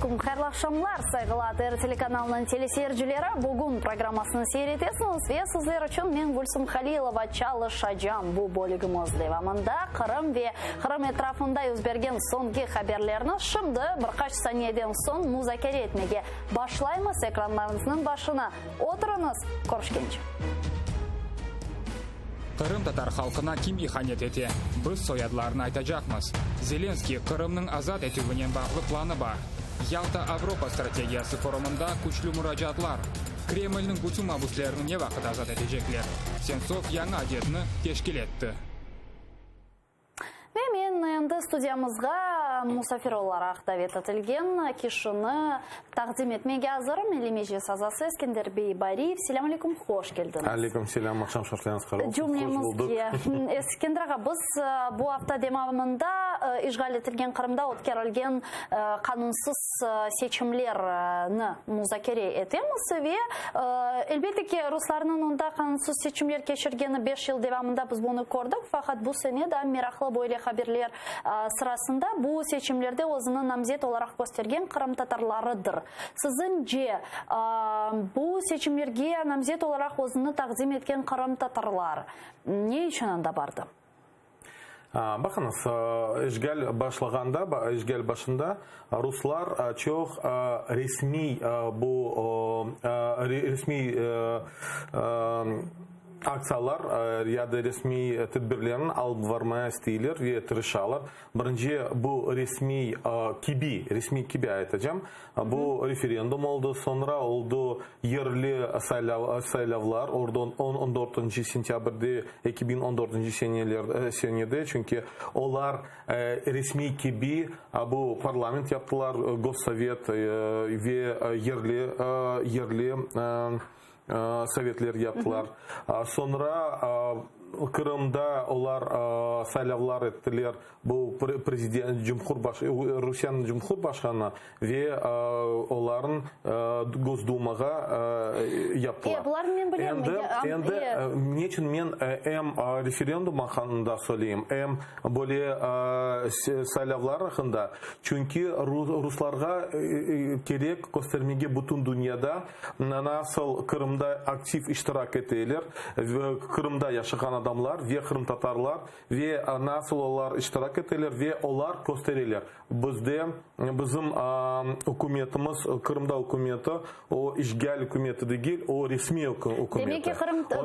aleyküm, hayırlı aqşamlar, sayğılı ATR telekanalınıñ teleseyircileri! Bugün programmasını seyir etesiñiz ve sizler içün men Gülsüm Halilova çalışacam. Bu bölügimiz devamında Qırım ve Qırım etrafında yüz bergen soñki haberlerni şimdi bir qaç saniyeden soñ muzakere etmege başlaymız. Ekranlarıñıznıñ başına oturıñız, körüşkence! Qırımtatar halqına kim ihanet ete? Biz soyadlarını aytacaqmız. Zelenskıy, Qırımnıñ azat etüvinen bağlı planı bar. Yalta Avropa strategiyası forumında küçlü muracaatlar. Kremlniñ bütün mabüslerini ne vaqıt azat etecekler? Sentsov yañı adetni teşkil etti. Ve men endi studiyamızğa musafir olaraq davet etilgen kişini taqdim etmege azırım, Milliy Meclis azası Eskender bey Bariyev. Selâm aleyküm, hoş keldiñiz. Aleyküm selâm, aqşam şartlarıñız hayır olsun, hoş buldıq. Cümlemizge. Eskender ağa, biz bu afta devamında işğal etilgen Qırımda ötkerilgen qanunsız seçimlerni muzakere etemiz ve, elbette ki, ruslarnıñ onda qanunsız seçimler keçirgeni beş yıl devamında biz bunı kördik, faqat bu sene daa meraqlı böyle haberler sırasında bu seçimlerde özüni namzet olaraq köstergen qırımtatarlarıdır. Siziñce, bu seçimlerge namzet olaraq özüni taqdim etken qırımtatarlar ne içün anda bardı? Baqıñız, işğal başlağanda, işğal başında ruslar çoq resmiy bu resmiy aktsiyalar ya da resmiy tedbirlerni alıp varmaya isteyler ve tırışalar. Birinci, bu resmiy kibi, resmiy kibi aytacam, Bu referendum oldı, soñra oldı yerli saylavlar, on dörtünci sentâbrde 2014 senede, çünki olar resmiy kibi bu parlament yaptılar, Gossovet ve yerli yerli sovetler yaptılar. Soñra Qırımda olar saylavlar ettiler, bu prezident, cumhurbaş, Rusiyeniñ cumhurbaşqanı ve olarnıñ Gosdumağa yaptılar. E, bularnı men bilem. Endi, endi neçün men em referendum aqqında söyleyim, em böyle saylavlar aqqında, çünki ruslarğa kerek köstermege bütün dünyada, Nasıl Qırımda aktiv iştirak eteler, Qırımda yaşağan adamlar ve qırımtatarlar ve nasıl olar iştirak eteler ve olar köstereler, bizde, bizim ükümetimiz, Qırımda ükümeti, o işgal ükümeti degil, o resmiy ükümeti. Demek ki,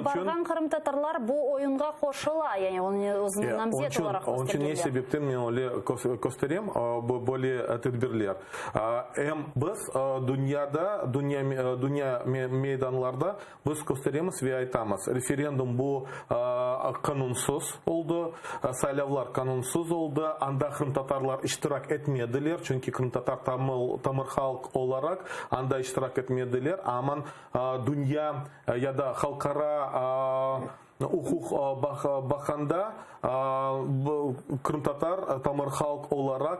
barğan qırımtatarlar bu oyunğa qoşula, yani onı özüni namzet olaraq köstergenler. Onıñ içün ne sebepten men öyle kösterem, böyle tedbirler. Em biz dünyada, dünya dünya meydanlarda biz kösteremiz ve aytamız, referendum bu qanunsız oldı, saylavlar qanunsız oldı, anda qırımtatarlar iştirak etmediler, çünki qırımtatar tamır halq olaraq anda iştirak etmediler, aman dünya ya da halqara Uquq baqqanda, qırımtatar tamır halq olaraq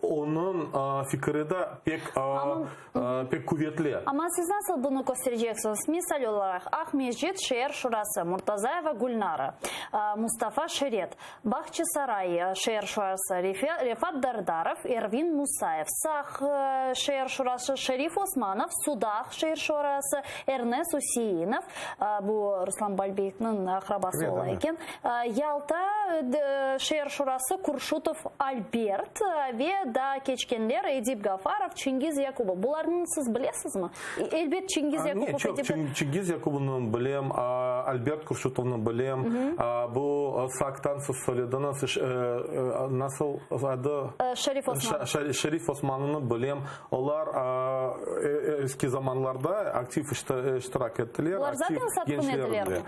onıñ fikri de pek pek quvetli. Amma siz nasıl bunı köstereceksiñiz? Misal olaraq, Aqmescit şeer şurası, Murtazayeva Gülnara, Mustafa Şiret, Bağçasaray şeer şurası, Refat Dardarov, Ervin Musayev, Saq şeer şurası, Şerif Osmanov, Sudaq şeer şurası, Ernes Useinov, Bu Ruslan Balbekniñ aqrabası ola eken. Yalta şeer şurası Kurşutov Albert ve daa keçkenler Edip Gafarov, Çingiz Yakubov. Bularnı siz bilesizmi? Elbet, Çingiz Yakubov. Ne, çoq. Çingiz Yakubovnı bilem, Albert Kurşutovnı bilem. Bu Saqtan siz söylediñiz, nasıl adı? Şerif Osmanov. Şerif Osmanovnı bilem. Olar eski zamanlarda aktiv iştirak ettiler. Olar zaten satqın edilermi?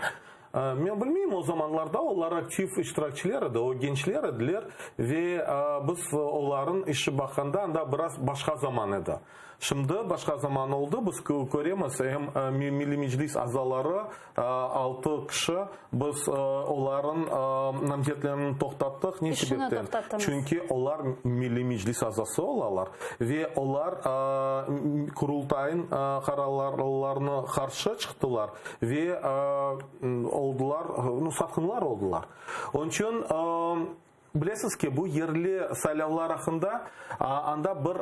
Men bilmeyim, o zamanlarda olar aktiv iştirakçiler edi, o gençler ediler ve biz olarnıñ işi baqqanda anda biraz başqa zaman edi. Şimdi başqa zaman oldı, biz köremiz, em Milliy Meclis azaları altı kişi, biz olarnıñ namzetlerini toqtattıq. Ne sebepten? Çünki olar Milliy Meclis azası olalar ve olar Qurultayıñ qararlarına qarşı çıqtılar ve oldılar, satqınlar oldılar. Onıñ içün. Bilesiz ki, bu yerli saylavlar aqqında anda bir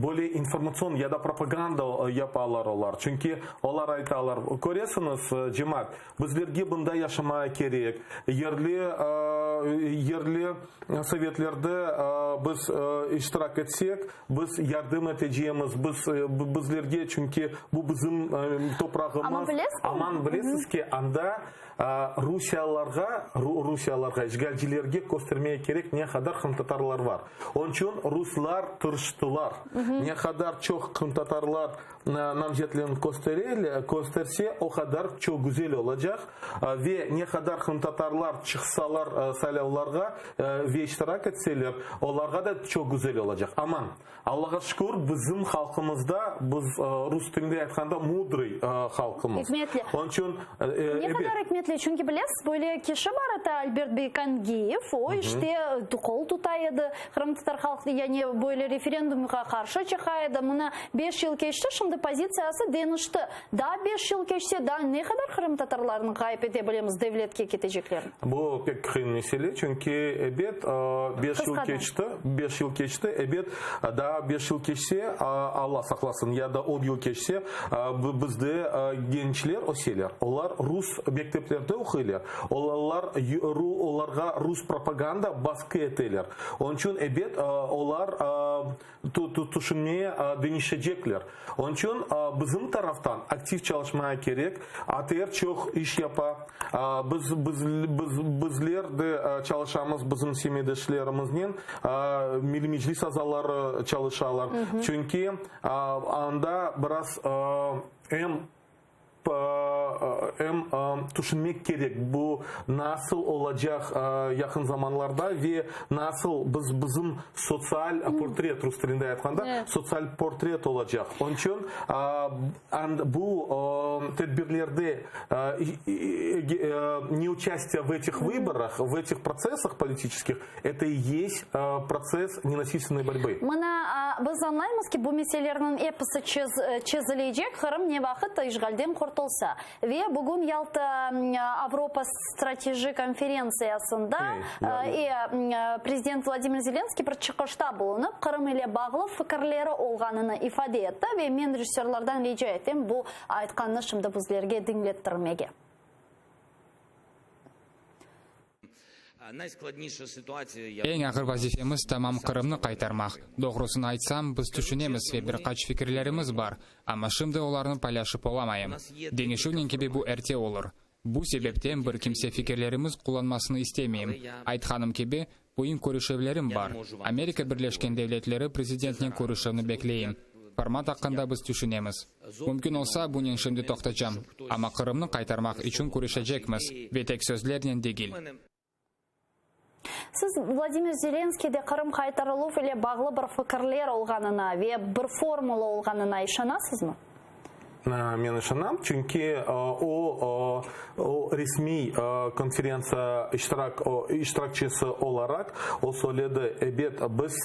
böyle informatsion ya da propaganda yapalar olar. Çünki olar aytalar, köresiñiz, cemaat, bizlerge bunda yaşamağa kerek, yerli yerli sovetlerde biz iştirak etsek, biz yardım etecemiz, biz bizlerge, çünki bu bizim toprağımız. Aman bilesiz ki, anda Rusiyalılarğa, rusiyalılarğa, işğalcilerge köstermege kerek ne qadar qırımtatarlar bar. Onıñ içün ruslar tırıştılar. Ne qadar çoq qırımtatarlar namzetlerini kösterse, o qadar çoq güzel olacaq. Ve ne qadar qırımtatarlar çıqsalar saylavlarğa ve iştirak etseler, olarğa da çoq güzel olacaq. Aman, Allağa şükür, bizim halqımızda, biz rus tilinde aytqanda, mudrıy halqımız. İkmetli. Onıñ içün, Ne qadar ikmetli, çünki bilesiz, böyle kişi bar edi, Albert Beykangiyev, o işte qol tuta edi, qırımtatar halqı, yani böyle referendumğa qarşı çıqa edi. Mına beş yıl keçti, şimdi pozitsiyası deñişti. Daa beş yıl keçse, daa ne qadar qırımtatarlarnı ğayıp ete bilemiz devletke keteceklerini? Bu pek qıyın mesele, çünki, ebet, beş yıl keçti, beş yıl keçti, ebet, daa beş yıl keçse, Alla saqlasın, ya da on yıl keçse, bizde gençler öseler, olar rus mekteplerde oquylar, olar, olarğa rus propaganda basqı eteler, onıñ içün, ebet, olar tüşünmeye deñişecekler. Onıñ içün bizim taraftan aktiv çalışmağa kerek. ATR çoq iş yapa. Biz, biz, biz, bizler de çalışamız bizim semetdeşlerimiznen, Milliy Meclis azaları çalışalar. Çünki anda biraz em Em tüşünmek kerek, bu nasıl olacaq yaqın zamanlarda ve nasıl biz bizim sotsial portret, rus tilinde aytqanda, sotsial portret olacaq. Onıñ içün bu tedbirlerde neuçastiye v etih vıborah, v etih protsessah politiçeskih, Eto i yest protsess nenasilstvennoy borьbı. Mına, biz añlaymız ki, bu meselelerniñ episi çezilecek, Qırım ne vaqıt işğalden qurtulsa. Ve bugün Yalta Avropa strateji konferentsiyasında prezident Vladimir Zelenskiy bir çıqışta bulunıp, Qırım ile bağlı fikirleri olğanını ifade etti ve men rejissörlardan rica etem bu aytqanını şimdi bizlerge diñlettirmege. Eñ ağır vazifemiz tamam Qırımnı qaytarmaq. Doğrusını aytsam, biz tüşünemiz ve bir qaç fikirlerimiz bar, amma şimdi olarnı paylaşıp olamayım. Deñişüvnen kibi bu erte olur. Bu sebepten bir kimse fikirlerimiz qullanmasını istemeyim. Aytqanım kibi, müim körüşevlerim bar. Amerika Birleşken Devletleri prezidentnen körüşüvni bekleyim. Format aqqında biz tüşünemiz. Mümkün olsa, bunen şimdi toqtacam, amma Qırımnı qaytarmaq içün küreşecekmiz, ve tek sözlernen degil. Siz Vladimir Zelenskiyde Qırım qaytarıluv ile bağlı bir fikirler olğanına ve bir formula olğanına işanasızmı? Men işanam, çünki o, o resmiy konferentsiya iştirak iştirakçisi olaraq o söyledi, ebet, biz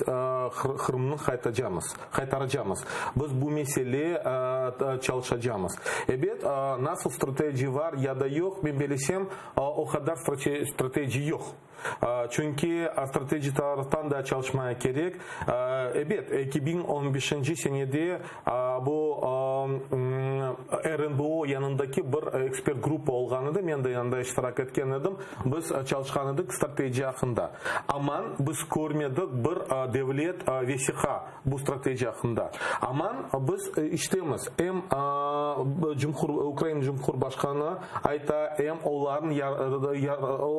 Qırımnı qaytacamız. Qaytaracamız. Biz bu mesele çalışacamız. Ebet, nasıl strateji var ya da yoq, men belesem, o qadar strateji yoq. Çünki strateji taraftan da çalışmaya kerek. Ebet, 2015-nci senede bu RNBO yanındaki bir ekspert gruppa olğan edi, men de yanında iştirak etken edim, biz çalışqan edik strateji aqqında. Aman biz körmedik bir devlet vesiqa bu strateji aqqında. Aman biz iştemiz, em cumhur Ukraina Cumhurbaşqanı ayta, em olarnıñ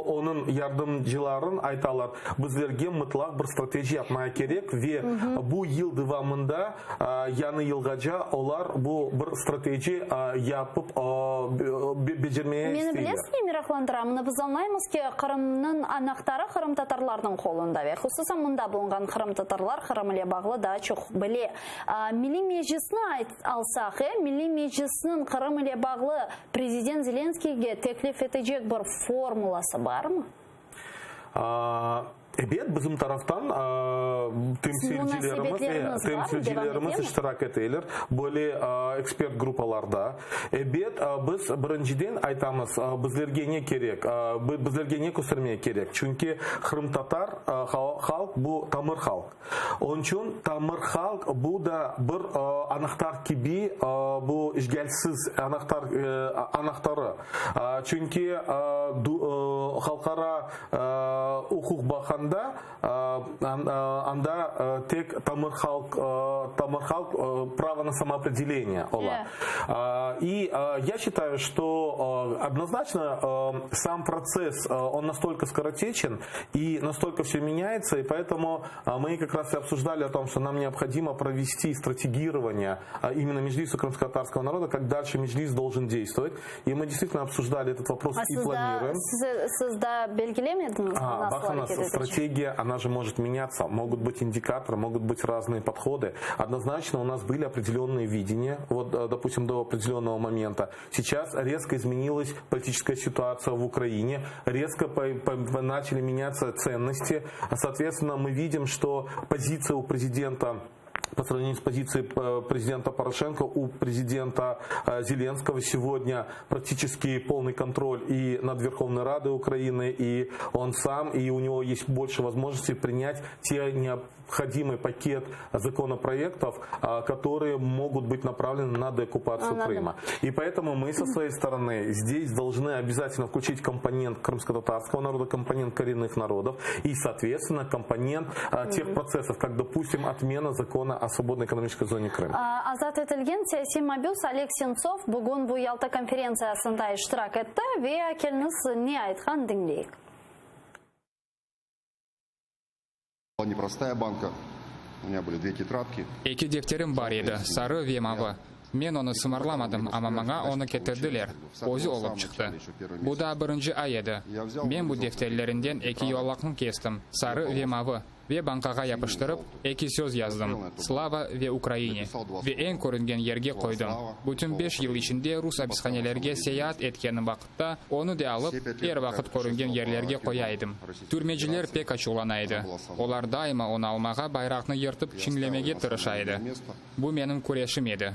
onıñ yardımcıların aytalar, bizlerge mıtlaq bir strateji yapmaya kerek ve bu yıl devamında Yañı yılğaca olar bu bir strateji yapıp becermeye Meni isteyler. bilesiz ne meraqlandıra? Mına biz añlaymız ki, Qırımnıñ anahtarı qırımtatarlarnıñ qolunda ve hususan mında bulunğan qırımtatarlar Qırım ile bağlı daa çoq bile. Milliy Meclisni alsaq, e, Milliy Meclisniñ Qırım ile bağlı prezident Zelenskiyge teklif etecek bir formulası barmı? Ebet, bizim taraftan temsilcilerimiz, temsilcilerimiz iştirak eteler böyle ekspert gruppalarda. Ebet, biz birinciden aytamız, bizlerge ne kerek, bizlerge ne köstermege kerek, çünki qırımtatar halq bu tamır halq. Onıñ içün tamır halq bu da bir anahtar kibi, bu işğalsiz anahtar anahtarı. Çünki halqara uquq baqanda, anda tek tamır halq, tamır halq pravo na samoopredeleniye ola. И я считаю, что однозначно сам процесс, он настолько скоротечен и настолько все меняется, и поэтому мы как раз и обсуждали о том, что нам необходимо провести стратегирование именно Меджлиса крымско-татарского народа, как дальше Меджлис должен действовать. И мы действительно обсуждали этот вопрос А и планируем. Siz daa belgilemediñiz? Baqıñız, стратегия, она же может меняться. Могут быть индикаторы, могут быть разные подходы. Однозначно у нас были определенные видения, вот, допустим, до определенного момента. Сейчас резко изменилась политическая ситуация в Украине, резко начали меняться ценности. Соответственно, мы видим, что позиция у президента по сравнению с позицией президента Порошенко, у президента Зеленского сегодня практически полный контроль и над Верховной Радой Украины, и он сам, и у него есть больше возможностей принять те необходимый пакет законопроектов, которые могут быть направлены на деоккупацию Крыма. И поэтому мы со своей стороны здесь должны обязательно включить компонент крымско-татарского народа, компонент коренных народов и, соответственно, компонент тех процессов, как, допустим, отмена закона о свободной экономической зоне Крыма. Azat etilgen siyasiy mabüs Oleg Sentsov bugün bu Yalta konferentsiyasında iştirak etti ve keliñiz ne aytqan diñleyik. Непростая банка. У меня были две тетрадки. Eki defterim bar edi, sarı ve mavı. Men onı sımarlamadım, amma maña onı ketirdiler. Özü olıp çıqtı. Bu daa birinci ay edi. Men bu defterlerinden eki yuvalaqnı kestim, sarı ve mavı, ve bankağa yapıştırıp, eki söz yazdım, Slava ve Ukraine, ve eñ körüngen yerge qoydım. Bütün beş yıl içinde rus apishanelerge seyaat etkenim vaqıtta, onı de alıp, er vaqıt körüngen yerlerge qoya edim. Türmeciler pek açuvlana edi. Olar daima onı almağa, bayraqnı yırtıp çiñlemege tırışa edi. Bu menim küreşim edi.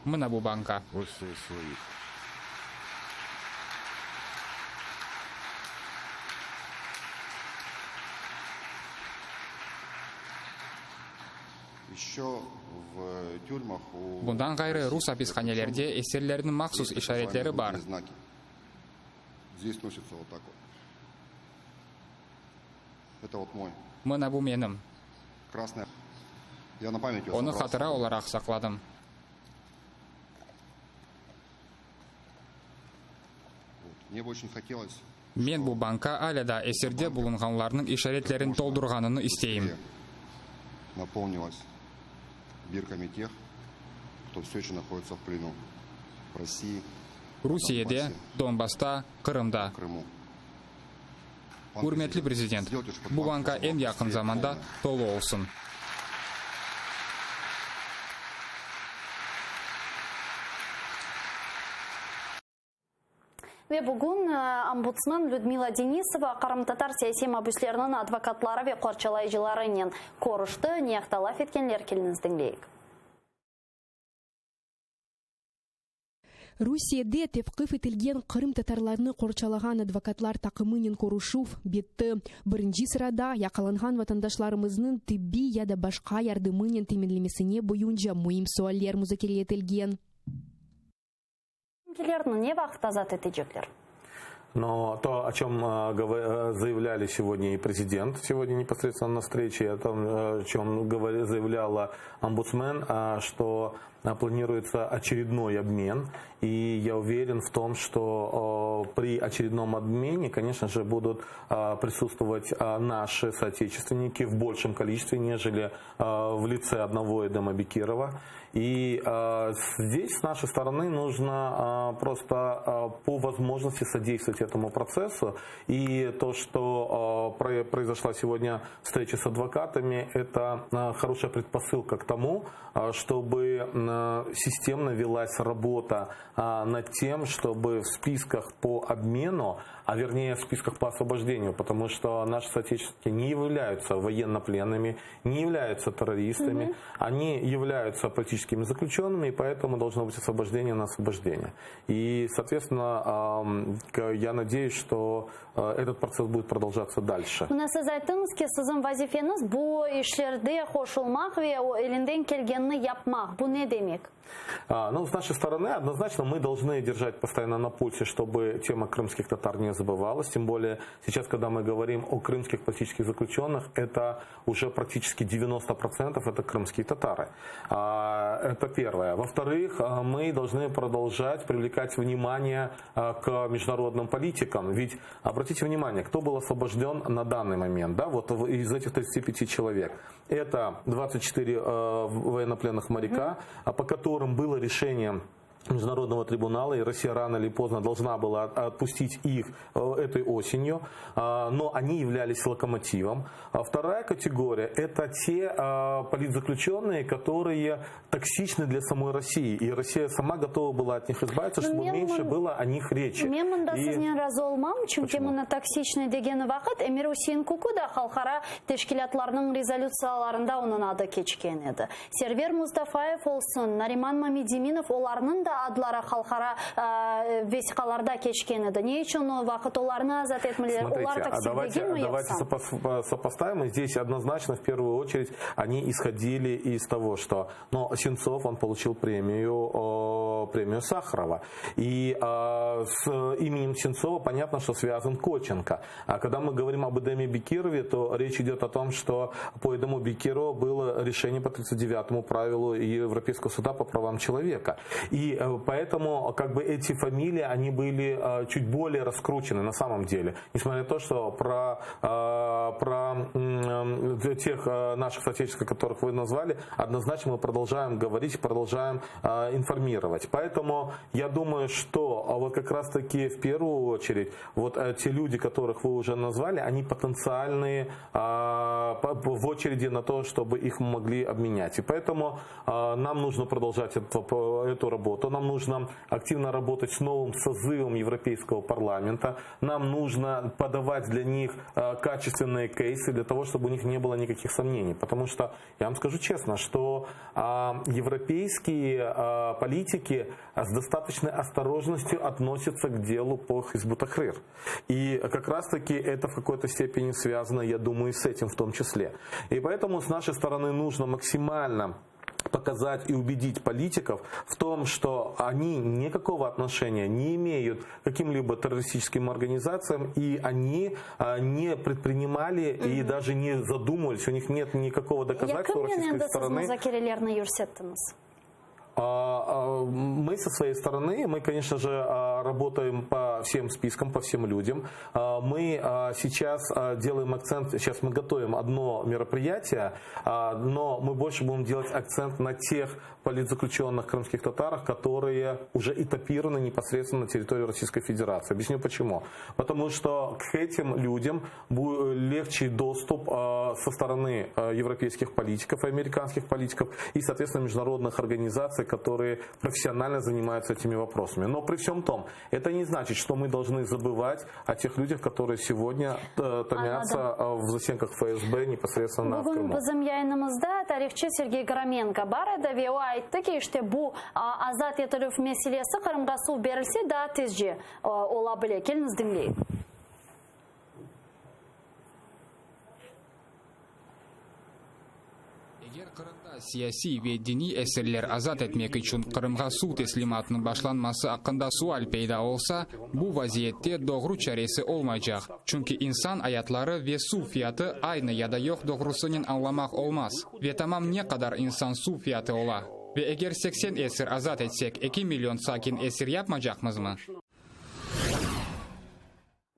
Mına bu banka. Bundan ğayrı, rus apishanelerde esirlerniñ mahsus işaretleri bar. Mına bu menim. Onı hatıra olaraq saqladım. Men bu banka alâ daa esirde bulunğanlarnıñ işaretlerini toldurğanını isteyim. Rusiyede, Donbasta, Qırımda. Ürmetli prezident, bu banka eñ yaqın zamanda tolu olsun. Ve bugün ombudsmen Lüdmila Denisova qırımtatar siyasiy mabüsleriniñ advokatları ve qorçalayıcılarınen körüşti. Ne aqta laf etkenler, keliñiz diñleyik. Rusiyede tevqif etilgen qırımtatarlarnı qorçalağan advokatlar taqımınen körüşüv bitti. Birinci sırada, yaqalanğan vatandaşlarımıznıñ tibbiy ya da başqa yardımınen teminlemesine boyunca müim sualler muzakere etilgen. Bizimkilerni ne vaqıt azat etecekler? Но то, о чем заявляли сегодня и президент, сегодня непосредственно на встрече, о том, о чем заявляла омбудсмен, что планируется очередной обмен. И я уверен в том, что при очередном обмене, конечно же, будут присутствовать наши соотечественники в большем количестве, нежели в лице одного Эдема Бекирова. И здесь с нашей стороны нужно просто по возможности содействовать этому процессу. И то, что произошла сегодня встреча с адвокатами, это хорошая предпосылка к тому, чтобы Системно велась работа над тем, чтобы в списках по обмену, а вернее в списках по освобождению, потому что наши соотечественники не являются военнопленными, не являются террористами, угу. они являются политическими заключенными, и поэтому должно быть освобождение на освобождение. И, соответственно, я надеюсь, что этот процесс будет продолжаться дальше. Mına siz ayttıñız ki, siziñ vazifeñiz bu işlerde qoşulmaq ve elinden kelgenini yapmaq. Bu ne demek? Ну, с нашей стороны, однозначно, мы должны держать постоянно на пульсе, чтобы тема крымских татар не забывалась. Тем более, сейчас, когда мы говорим о крымских политических заключенных, это уже практически 90% это крымские татары. Это первое. Во-вторых, мы должны продолжать привлекать внимание к международным политикам. Ведь, обратите внимание, кто был освобожден на данный момент, да, вот из этих 35 человек. Это 24 военнопленных моряка, по которым было решение Международного трибунала, и Россия рано или поздно должна была отпустить их этой осенью, но они являлись локомотивом. А вторая категория – это те политзаключенные, которые токсичны для самой России, и Россия сама готова была от них избавиться, чтобы меньше было о них речи. Men mında siznen razı olmam, çünki mına toksiçni degeni vaqıt Emir-Usein Kuku da halqara teşkilâtlarnıñ rezolütsiyalarında onıñ adı keçken edi. Server Mustafayev olsun, Nariman Mamedeminov, olarnıñ da adları halqara vesiqalarda keçken edi. Ne içün o vaqıt olarnı azat etmediler? Olar toksik degilmi yoqsa? Давайте сопоставим. Здесь однозначно, в первую очередь, они исходили из того, что но Сенцов, он получил премию, премию Сахарова. И с именем Сенцова понятно, что связан Коченко. А когда мы говорим об Эдеме Бекирове, то речь идет о том, что по Эдему Бекирову было решение по 39-му правилу Европейского суда по правам человека. И поэтому как бы эти фамилии, они были чуть более раскручены на самом деле. Несмотря на то, что про, про тех наших соотечественников, которых вы назвали, однозначно мы продолжаем говорить, продолжаем информировать. Поэтому я думаю, что вот как раз-таки в первую очередь вот те люди, которых вы уже назвали, они потенциальные в очереди на то, чтобы их могли обменять. И поэтому нам нужно продолжать эту, эту работу, нам нужно активно работать с новым созывом Европейского парламента, нам нужно подавать для них качественные кейсы для того, чтобы у них не было никаких сомнений. Потому что, я вам скажу честно, что европейские политики с достаточной осторожностью относятся к делу по Хизбут Тахрир. И как раз-таки это в какой-то степени связано, я думаю, и с этим в том числе. И поэтому с нашей стороны нужно максимально показать и убедить политиков в том, что они никакого отношения не имеют к каким-либо террористическим организациям, и они не предпринимали mm-hmm. и даже не задумывались, у них нет никакого доказательства у российской стороны. Мы со своей стороны, мы, конечно же, работаем по всем спискам, по всем людям. Мы сейчас делаем акцент, сейчас мы готовим одно мероприятие, но мы больше будем делать акцент на тех политзаключенных крымских татарах, которые уже этапированы непосредственно на территории Российской Федерации. Объясню почему. Потому что к этим людям легче доступ со стороны европейских политиков и американских политиков и, соответственно, международных организаций, которые профессионально занимаются этими вопросами. Но при всем том, это не значит, что мы должны забывать о тех людях, которые сегодня томятся в застенках ФСБ непосредственно в Bugün Крыму. Bizim yayınımızda tarihçı Sergey Gromenko bar edi ve o ayttı ki, işte bu azat etilüv meselesi Qırımğa suv berilse daa tezce ola bile. Keliñiz diñleyik. Eger Qırımda siyasiy ve diniy esirler azat etmek içün Qırımğa suv teslimatınıñ başlanması aqqında sual peyda olsa, bu vaziyette doğru çaresi olmaycaq, çünki insan ayatları ve suv fiyatı aynı ya da yoq doğrusınen añlamaq olmaz. Ve tamam ne qadar insan suv fiyatı ola? Ve eger 80 esir azat etsek, 2 million sakin esir yapmacaqmızmı?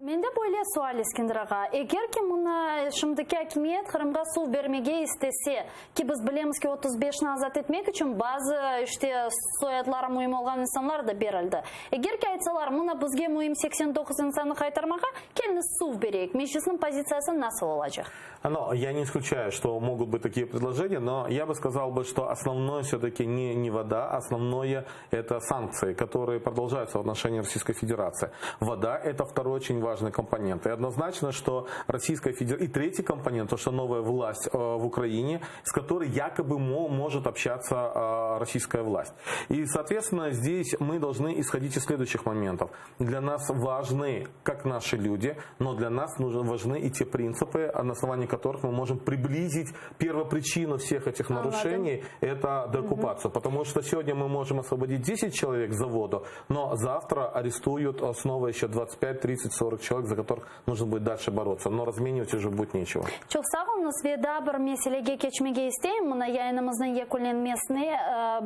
Mende böyle. böyle sual, Eskender ağa, eger ki mına şimdiki akimiyet Qırımğa suv bermege istese, ki biz bilemiz ki 35-ni azat etmek içün bazı işte soyadları müim olğan insanlar da berildi. Eger ki aytsalar, mına bizge müim 89 insannı qaytarmağa, keliñiz suv bereyik, Meclisniñ pozitsiyası nasıl olacaq? Но я не исключаю, что могут быть такие предложения, но я бы сказал бы, что основное все-таки не, не вода, основное это санкции, которые продолжаются в отношении Российской Федерации. Вода это второй очень важный компонент. И однозначно, что Российская Федерация... И третий компонент, то, что новая власть э, в Украине, с которой якобы может общаться э, российская власть. И, соответственно, здесь мы должны исходить из следующих моментов. Для нас важны как наши люди, но для нас нужны, важны и те принципы, на основании которых мы можем приблизить первопричину всех этих нарушений, это деоккупацию. Потому что сегодня мы можем освободить 10 человек за воду, но завтра арестуют снова еще 25, 30, 40 человек, за которых нужно будет дальше бороться. Но разменивать уже будет нечего. Çoq sağ oluñız ve daa bir meselege keçmege isteyim. Mına yayınımıznıñ yekünlenmesine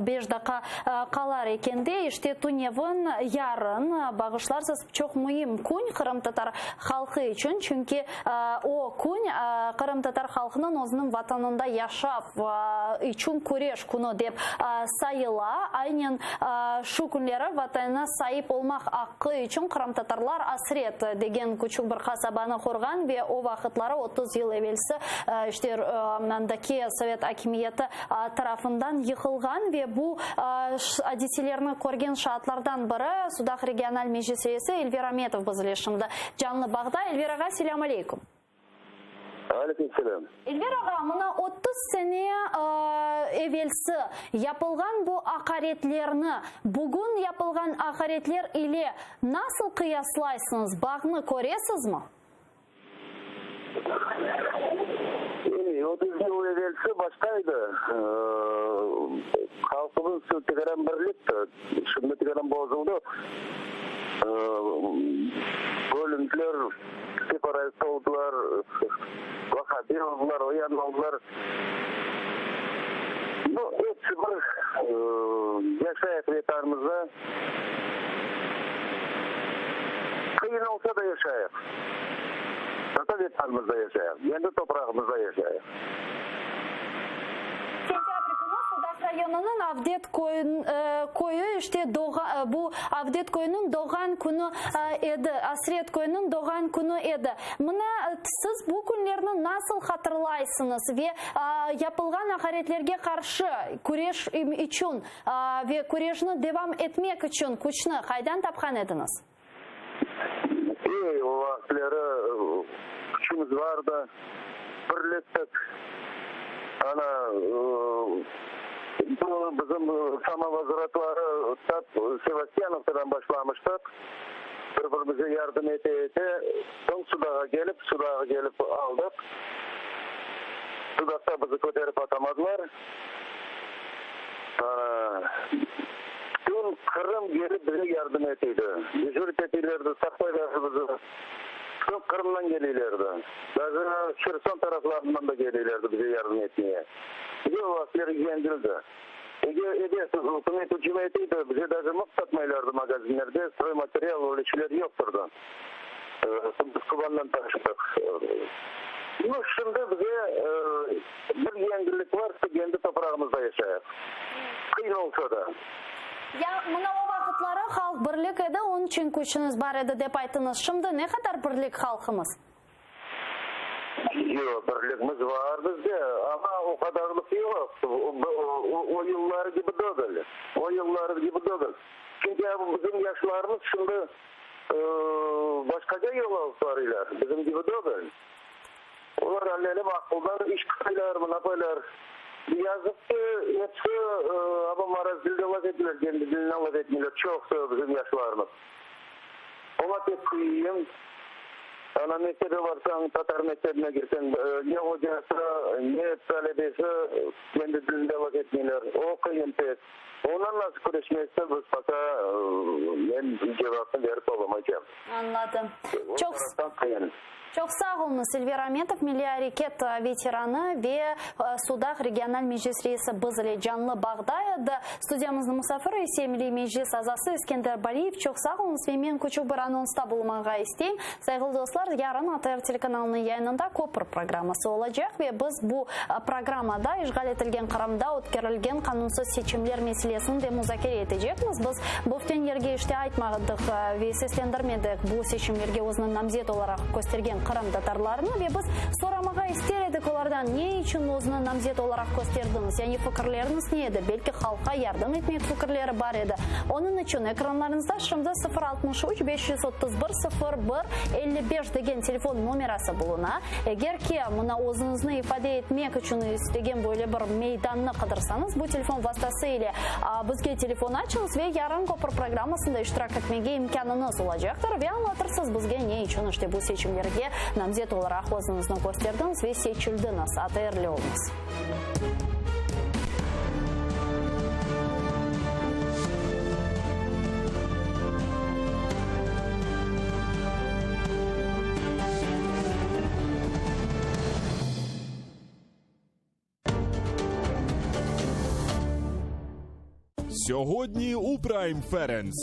beş daqqa qalar ekende, işte tünevin, yarın, bağışlarsız, çoq müim kün qırımtatar halqı içün, çünki o kün qırımtatar halqınıñ özüniñ vatanında yaşav içün küreş künü dep sayıla. Aynen şu künleri Vatanına saip olmaq aqqı içün qırımtatarlar Asret degen küçük bir qasabanı qurğan ve o vaqıtları 30 yıl evelsi işte andaki sovet akimiyeti tarafından yıqılğan ve bu adiselerni körgen şaatlardan biri Sudaq regional meclis reisi Elver Ametov biz ile şimdi canlı bağda. Elver ağa, selâm aleyküm. Aleyküm selâm. Elver ağa, mına 30 sene evelsi yapılğan bu aqaretlerni bugün yapılğan aqaretler ile nasıl qıyaslaysıñız, bağnı köresizmi? 30 yıl evelsi başqa edi. Halqımız tekaran birlikti. Şimdi tekaran bozuldı. Bölündiler, separatist oldılar, vahabi oldılar, o yan oldılar. Nu, episi bir yaşayıq Vetanımızda. Qıyın olsa da yaşayıq. Ata Vetanımızda yaşayıq, kendi toprağımızda yaşayıq. Sentâbr künü Sudaq rayonınıñ Avdet köyü, işte, bu Avdet köyüniñ doğğan künü edi, Asret köyüniñ doğğan künü edi. Mına, siz bu künlerni nasıl hatırlaysıñız ve yapılğan aqaretlerge qarşı küreş içün Ve küreşni devam etmek içün küçni qaydan tapqan ediñiz? Ey, o vaqıtları küçümiz bardı, birliktik. Ana, bu bizim samovozvratları tap Sevastyanovkadan başlamıştıq. Bir-birimize yardım ete-ete, soñ Sudağa kelip, Sudağa kelip aldıq. Sudaqta bizi köterip atamadılar. Bütün Qırım gelip bize yardım etiydi. Dejurit etiylerdi, saqlaylardı bizi. Bütün Qırımdan geliylerdi. Daje Herson taraflarından da geliylerdi bize yardım etmeye. Bize o vaqıtları yengildi. Eger ebet ükümet ücüm etiydi, bize daje mıq satmaylardı magazinlerde, stroymaterial öyle şeyler yoqtırdı. Biz Kubandan taşıdıq. Nu, şimdi bize bir yengillik bar, kendi toprağımızda yaşayıq. Qıyın olsa da. Ya, mına o vaqıtları halq birlik edi, onıñ içün küçüñiz bar edi, dep ayttıñız. Şimdi ne qadar birlik halqımız? Yoq, birligimiz bar bizde, amma o qadarlıq yoq. O yılları kibi degil. O yılları kibi degil. Çünki bizim yaşlarımız şimdi Başqaca yol alıp barıylar, bizim kibi degil. Olar alelem aqıldan iş qılaylar, mınapaylar. Yazıq ki, episi aba maraz tilde laf eteler, kendi tilinde laf etmeyler, çoqusı bizim yaşlarımız. Oña pek qıyın. Ana, mektebe barsañ, tatar mektebine kirseñ, ne ocası, ne talebesi kendi tilinde laf etmeyler. O qıyın pek. Ondan nasıl küreşmekti, biz поka men cevapnı berip olamaycam. Añladım. O Çoq taraftan qıyın. Çoq sağ oluñız, Elver Ametov, Milliy areket veteranı ve Sudaq regional meclis reisi biz ile canlı bağda edi. Studiyamıznıñ musafiri ise Milliy Meclis azası Eskender Bariyev. Çoq sağ oluñız ve men küçük bir anonsta bulunmağa isteyim. Sayğılı dostlar. dostlar, yarın ATR telekanalınıñ yayınında Köpür programması olacaq ve biz bu programmada işğal etilgen Qırımda ötkerilgen qanunsız seçimler meselesini de muzakere etecekmiz. Biz böften yerge işte aytmadıq ve seslendirmedik bu seçimlerge özüni namzet olaraq köstergen qırımtatarlarnı ve biz soramağa ister edik olardan, ne içün özüni namzet olaraq kösterdiñiz, yani fikirleriñiz ne edi, belki halqqa yardım etmek fikirleri bar edi. Onıñ içün ekranlarıñızda şimdi 063 531 01 55 degen telefon nomerası buluna. Eger ki, mına özüñizni ifade etmek içün istegen böyle bir meydannı qıdırsañız, bu telefon vastası ile bizge telefon açıñız ve yarın Köpür programmasında iştirak etmege imkânıñız olacaqtır ve añlatırsız bizge ne içün işte bu seçimlerge namzet olaraq özüñizni kösterdiñiz ve seçildiñiz. ATRli oluñız. Сьогодні у Прайм Ференс.